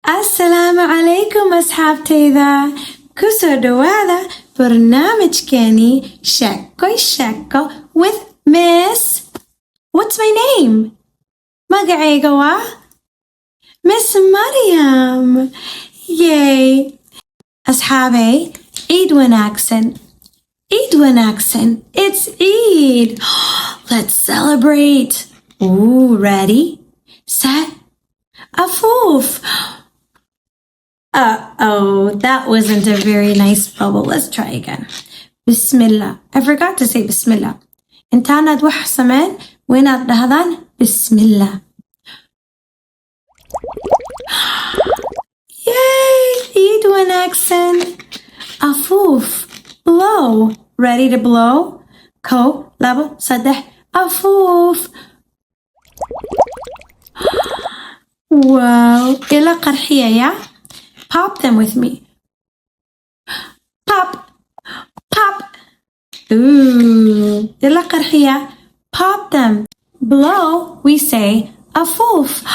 Asalaamu calaykum asxaabtayda, kusoo dhawaada barnaamijkeeni Sheeko Sheeko with Miss. What's my name? Magacayga waa Miss Mariam. Yay! Asxaabey, Ciid wanaagsan. Ciid wanaagsan. It's Eid. Let's celebrate. Ooh, ready, set, afuuf. Uh-oh, that wasn't a very nice bubble. Let's try again. Bismillah. I forgot to say Bismillah. Intaanaad wax sameen, waa inaad dhahdaan Bismillah. Yay! Eid wanaagsan. Afuuf. Blow. Ready to blow? Kow, labo, saddex, afuuf. Wow. Ila qarxiya, yeah? Pop them with me. Pop. Pop. Ooh. Ila qarxiya. Pop them. Blow, we say afuuf.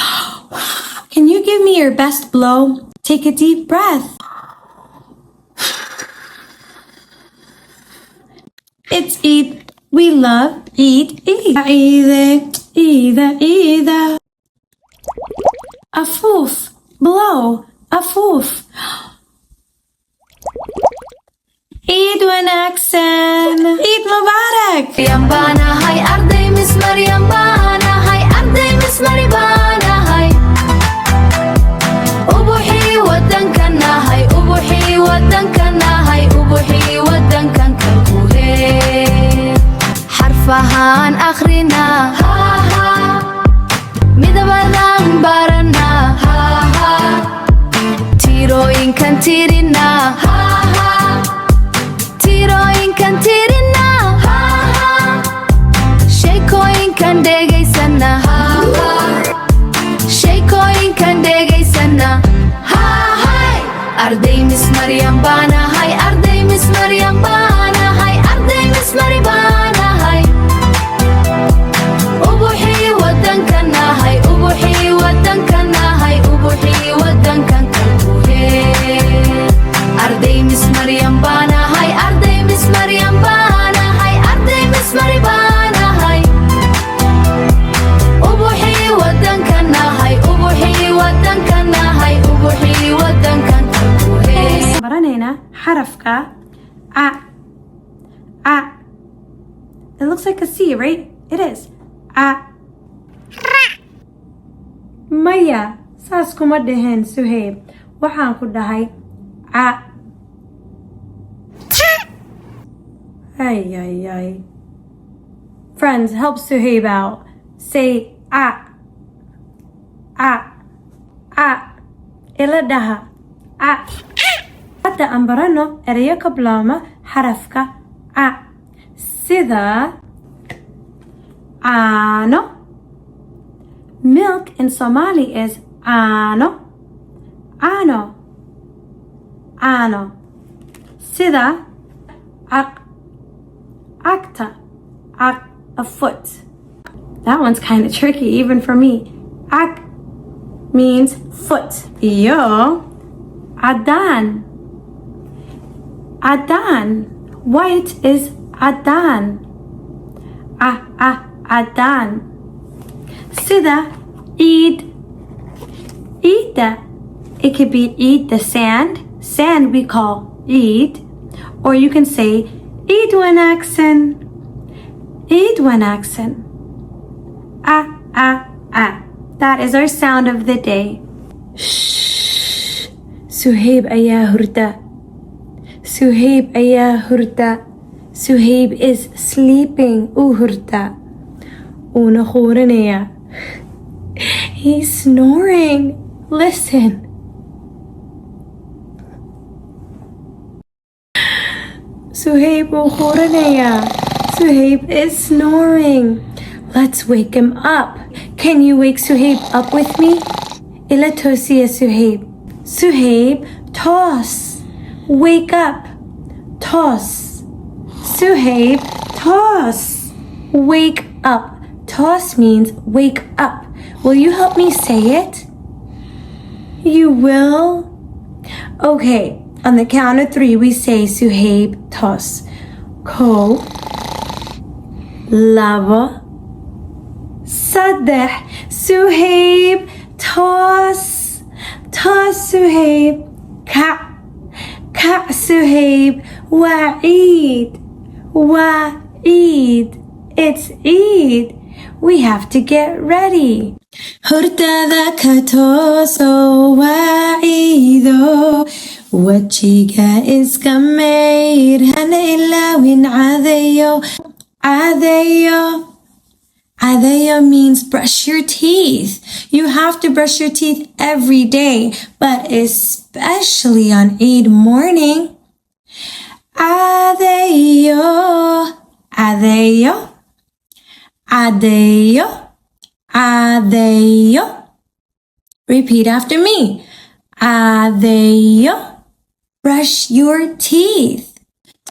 Can you give me your best blow? Take a deep breath. It's Eid. We love Eid. Eid. Eid. Eid. Eid. Afuuf. Blow. Afuuf. Eid wanaagsan. Eid Mubarak. Maryam baanahay, arday Miss Maryam baanahay, arday Miss Mari baanahay, ubuxii wadankan nahay, ubuxii wadankan nahay, ubuxii wadankan kalkuhe, xarfahaan akrinaa, midabadaan baranaa, tirooyinkan tirinaa, tirooyinkan tirinaa, sheekooyinkan dhegaysana, sheekooyinkan dhegaysana. Arday Miss Maryam baanahay, arday Miss Maryam baanahay, arday Miss Mari baanahay, ubuxii wadankan nahay, ubuxii wadankan nahay, ubuxii wadankan kalkuhe, arday Miss Maryam baanahay, arday Miss Maryam baanahay, arday Miss Mari baanahay, ubuxii wadankan nahay, ubuxii wadankan nahay, ubuxii wadankan kalkuhe. Baranaynaa xarafka a. A. It looks like a C, right? It is. A. Maya, saas kuma dhaheen Suhayb. Waxaan ku dhahay a. Ay, ay, ay. Friends, help Suhayb out. Say a. A. A. Ila dhaha. A. Hadda aan barano erayo ka bilaabma xarafka a, sida caano. Milk in Somali is caano, caano, caano. Sida caq, cagta, cag, a foot. That one's kind of tricky even for me. Cag means foot. Iyo cadaan. Cadaan. White is cadaan. A a cadaan. Sida ciid, ciidda. It could be ciid, the sand. Sand we call ciid. Or you can say ciid wanaagsan. Ciid wanaagsan. A a a. That is our sound of the day. Shh. Suhayb ayaa hurda. Suhayb ayaa hurda. Suhayb is sleeping. Uu hurda. Uuna khuurinayaa. He's snoring. Listen. Suhayb wuu khuurinayaa. Suhayb is snoring. Let's wake him up. Can you wake Suhayb up with me? Ila toosiya Suhayb. Suhayb, toos. Wake up. Toos. Suhayb, toos. Wake up. Toos means wake up. Will you help me say it? You will? Okay, on the count of three, we say "Suhaib, toos." Kow, labo, saddex. Suhaib, toos. Toos, Suhaib. Kac, kac, Suhaib. Waa Eid. Waa Eid. It's Eid. We have to get ready. Hurdada ka tooso, waa ciido, wajiga iska mayr, hana ilaawin cadayo, cadayo. Cadayo means brush your teeth. You have to brush your teeth every day, but especially on Eid morning. Cadayo, cadayo, cadayo, cadayo. Repeat after me. Cadayo. Brush your teeth.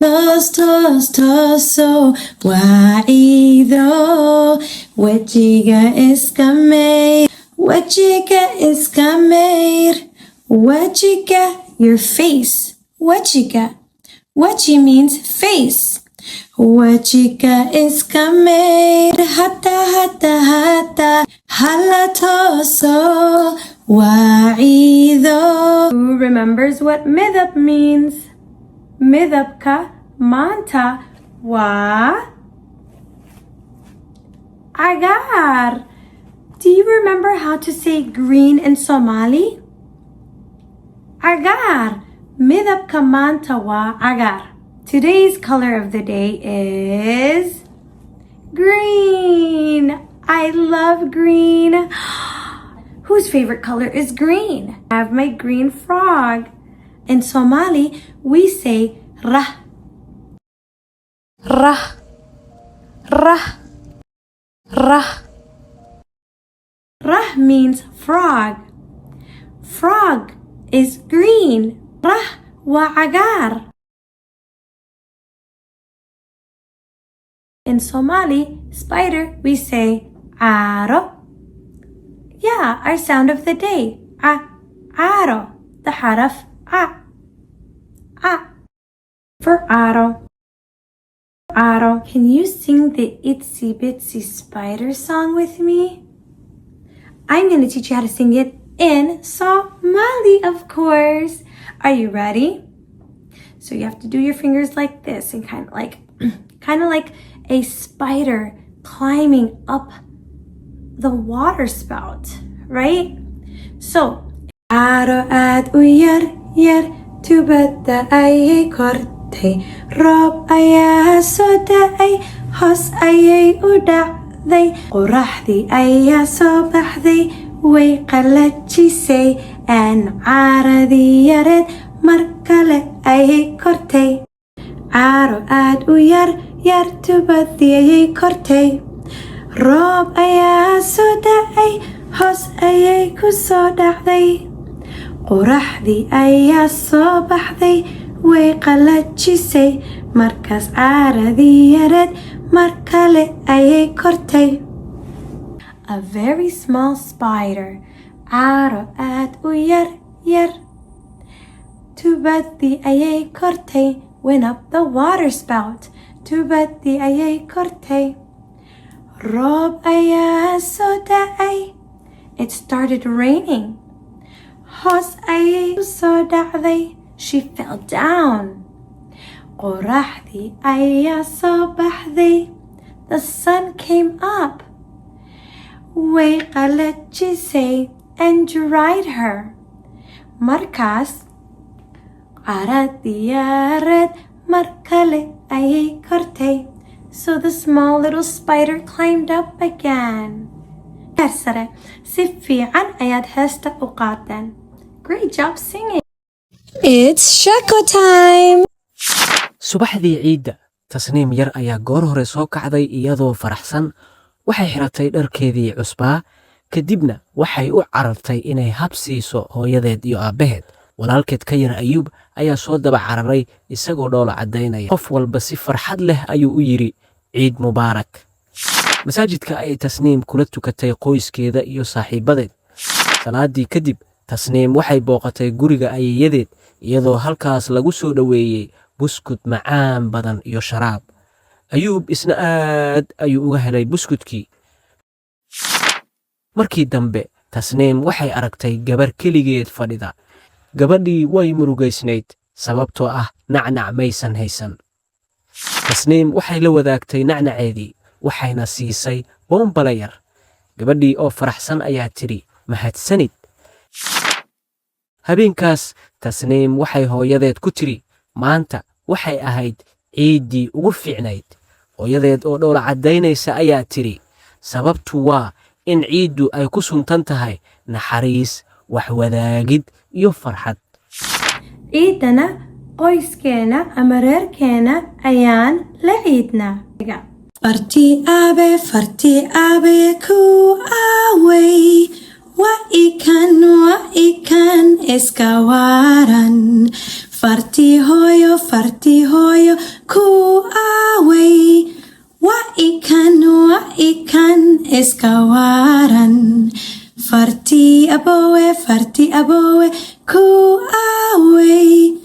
Toos, toos, tooso, waa ciido, wajiga iska mayr, wajiga iska mayr, wajiga, your face, wajiga. Waji means face. Wajiga iska mayr, hadda, hadda, hadda, hala tooso, waa ciido. Who remembers what midab means? Midabka maanta waa cagaar. Do you remember how to say green in Somali? Cagaar. Midabka maanta waa cagaar. Today's color of the day is green. I love green. Whose favorite color is green? I have my green frog. In Somali, we say rah. Rah. Rah. Rah. Rah means frog. Frog is green. Rah waa cagaar. In Somali, spider, we say caaro. Yeah, our sound of the day. A, caaro. The xaraf a. A. For caaro. Caaro. Can you sing the Itsy Bitsy Spider song with me? I'm going to teach you how to sing it in Somali, of course. Are you ready? So you have to do your fingers like this and kind of like a spider climbing up the water spout, right? So, caaro aad u yar yar tubada ayay kortay, roob ayaa soo da'ay, hoos ayay u dhacday, qoraxdii ayaa soo baxday, way qalajisay, aan caaradii yareed mar kale ayay kortay. Caaro aad u yar yar tubadii ayay kortay, roob ayaa soo da'ay, hoos ayay ku soo dhacday, qoraxdii ayaa soo baxday, way qalajisay, markaas caaradii yareed mar kale ayay kortay. A very small spider. Caaro aad u yar yar tubadii ayay kortay, went up the water spout. Tubadii ayay kortay, roob ayaa soo da'ay. It started raining. Hoos ayay u soo dhacday. She fell down. Qoraxdii ayaa soo baxday. The sun came up. Way qalajisay and dried her. Markaas caaradii yareed mar kale ayay kortay. So the small little spider climbed up again. Sare si fiican ayaad heesta u qaadeen. Great job singing. It's Sheeko time. Subaxdii ciidda, Tasniim yar ayaa goor hore soo kacday iyadoo faraxsan. Waxay xiratay dharkeedii cusbaa, kadibna waxay u carartay inay hab siiso hooyadeed iyo aabbaheed. Walaalkeed ka yar Ayuub ayaa soo daba cararay isagoo dhoola caddaynaya. Qof walba si farxad leh ayuu u yidhi, "Ciid mubaarak." Masaajidka ayay Tasniim kula tukatay qoyskeeda iyo saaxiibadeed. Salaadii kadib Tasniim waxay booqatay guriga ayeeyadeed, iyadoo halkaas lagu soo dhoweeyey buskud macaan badan iyo sharaab. Ayuub isna aad ayuu uga helay buskudkii. Markii dambe Tasniim waxay aragtay gabar keligeed fadhida. Gabadhii way murugaysnayd, sababtoo ah nacnac maysan haysan. Tasniim waxay la wadaagtay nacnaceedii, waxayna siisay boombale yar. Gabadhii oo faraxsan ayaa tidhi, "Mahadsanid." Habeenkaas Tasniim waxay hooyadeed ku tidhi, "Maanta waxay ahayd ciiddii ugu fiicnayd." Hooyadeed oo dhoola caddaynaysa ayaa tidhi, "Sababtu waa in ciiddu ay ku suntan tahay naxariis, wax wadaagid iyo farxad." Ciidana qoyskeena ama reerkeena ayaan la ciidnaa. Fartii aabe, fartii aabe, ku aaway? Waa ikan, waa ikan, iska waran? Fartii hooyo, fartii hooyo, ku aaway? Waa ikan, waa ikan, iska waran? Fartii abowe, fartii abowe, ku aaway?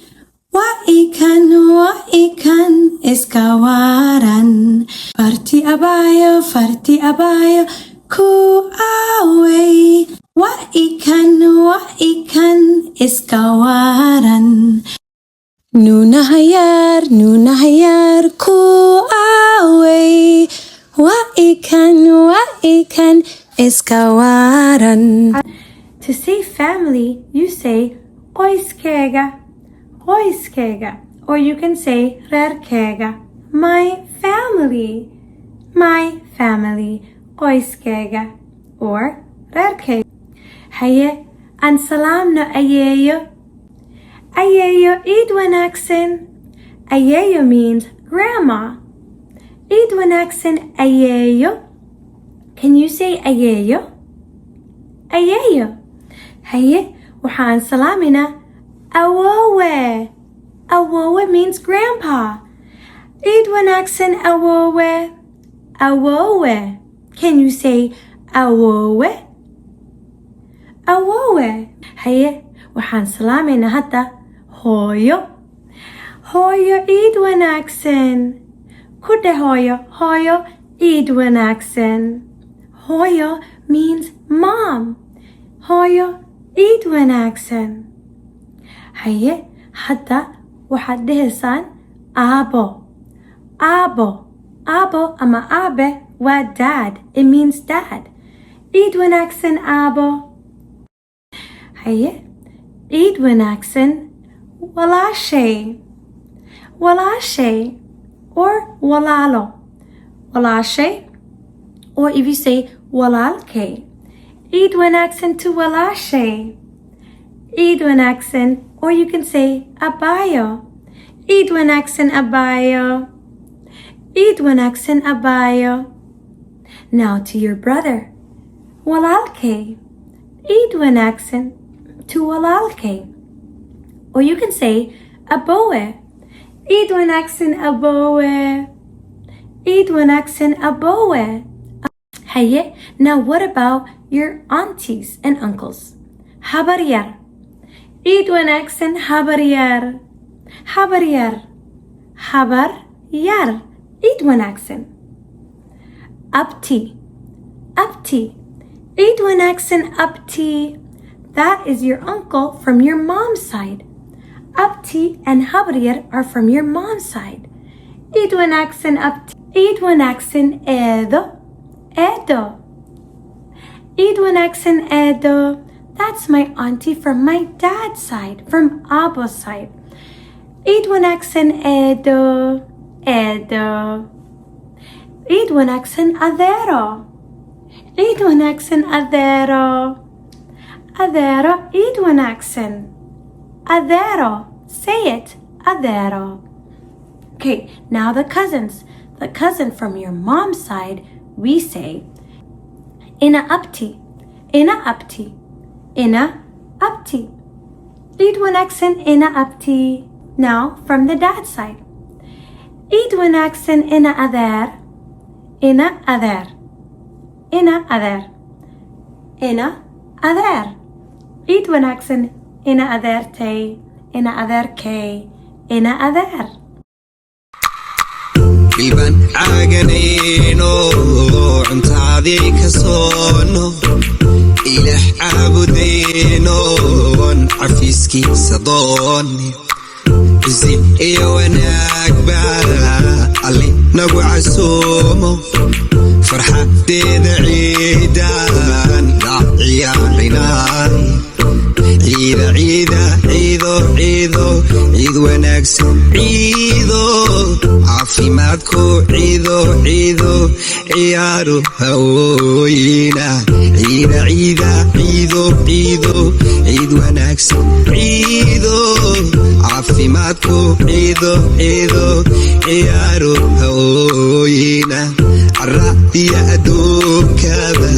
Waa ikan, waa ikan, iska waran? Fartii abayo, fartii abayo, ku aaway? Waa ikan, waa ikan, iska waran? Nuunahayar, nuunahayar, ku aaway? Waa ikan, waa ikan, iska waran? To say family, you say qoyskeyga, qoyskeyga, or you can say reerkeyga. My family, my family, qoyskeyga or reerkeyga. Haye, aan salaamno ayeeyo. Ayeeyo, ciid wanaagsan. Ayeeyo means grandma. Ciid wanaagsan, ayeeyo. Can you say ayeeyo? Ayeeyo. Haye, waxaan salaaminaa awoowe. Awoowe means grandpa. Ciid wanaagsan, awoowe. Awoowe. Can you say awoowe? Awoowe. Haye, waxaan salaamaynaa hadda hooyo. Hooyo, ciid wanaagsan. Ku dheh hooyo, hooyo, ciid wanaagsan. Hooyo means mom. Hooyo, ciid wanaagsan. Haye, hadda waxaad dhehaysaan aabo. Aabo. Aabo ama aabe waa dad. It means dad. Ciid wanaagsan, aabo. Haye, ciid wanaagsan, walaashay. Walaashay or walaalo. Walaashay, or if you say walaalkay. Ciid wanaagsan to walaashay. Ciid wanaagsan, or you can say abayo. Ciid wanaagsan, abayo. Ciid wanaagsan, abayo. Now to your brother. Walaalkay. Ciid wanaagsan to walaalkay. Or you can say abowe. Ciid wanaagsan, abowe. Ciid wanaagsan, abowe. Haye, now what about your aunties and uncles? Habaryar. Ciid wanaagsan, habaryar. Habaryar. Habar yar. Ciid wanaagsan. Abti. Abti. Ciid wanaagsan, abti. That is your uncle from your mom's side. Abti and habaryar are from your mom's side. Ciid wanaagsan, abti. Ciid wanaagsan, eedo. Eedo. Ciid wanaagsan, eedo. That's my auntie from my dad's side, from aabo's side. Ciid wanaagsan, eedo. Eedo. Ciid wanaagsan, adeero. Ciid wanaagsan, adeero. Adeero, ciid wanaagsan. Adeero. Say it. Adeero. Okay, now the cousins. The cousin from your mom's side, we say ina abti, ina abti, ina abti. Ciid wanaagsan, ina abti. Now from the dad side. Ciid wanaagsan, ina adeer, ina adeer, ina adeer, ina adeer. Ciid wanaagsan. Ciid wanaagsan, ina adeertay, ina adeerkay, ina adeer. Bilbaan caaganayno, cuntaadii ka soono, Ilaah caabudaynoon, cafiiskiisa doonne, cisi iyo wanaag baa Alle nagu casuumo, farxadeeda ciidaan la ciyaarinaay. Ciida, ciida, ciido, ciido, ciid wanaagsan, ciido caafimaadku, ciido, ciido, ciyaaru hawooyina. Ciida, ciida, ciido, ciido, ciid wanaagsan, ciido caafimaadku, ciido, ciido, ciyaaru hawooyina. Caradiya adduunkaba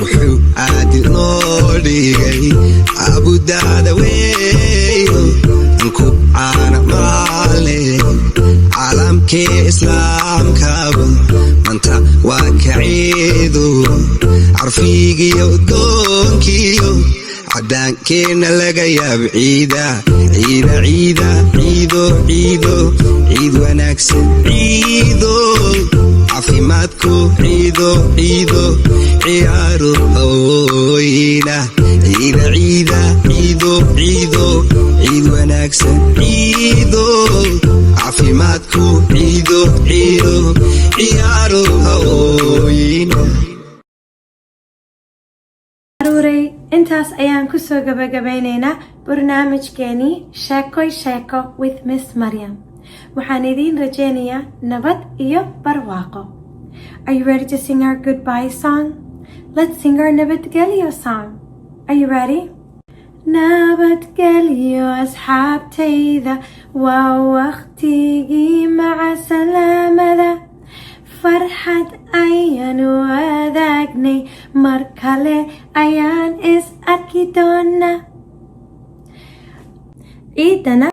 wuxuu caadil noo dhigay, caabudaada weeyo anku caana maale. Caalamkii islaamkaba manta waa ka ciido, carfigiyo udgoonkiyo cadaankeenna laga yaab. Ciida, ciida, ciida, ciido, ciido, ciid wanaagsan, ciido caafimaadku, ciido, ciido, ciyaaru hawooyina. Ciida, ciida, ciido, ciido, ciid wanaagsan, ciido caafimaadku, ciido, ciido, ciyaaru hawooyina. Aruuray, intaas ayaan kusoo gabagabeyneynaa barnaamijkeenii Sheekoy Sheeko with Miss Maryam. Waxaan idiin rajeynayaa nabad iyo barwaaqo. Are you ready to sing our goodbye song? Let's sing our nabadgelyo song. Are you ready? Nabadgelyo asxaabtayda, waa waqtigii maca salaamada. Farxad ayaan wadaagnay, mar kale ayaan is arki doonaa. Ciidana.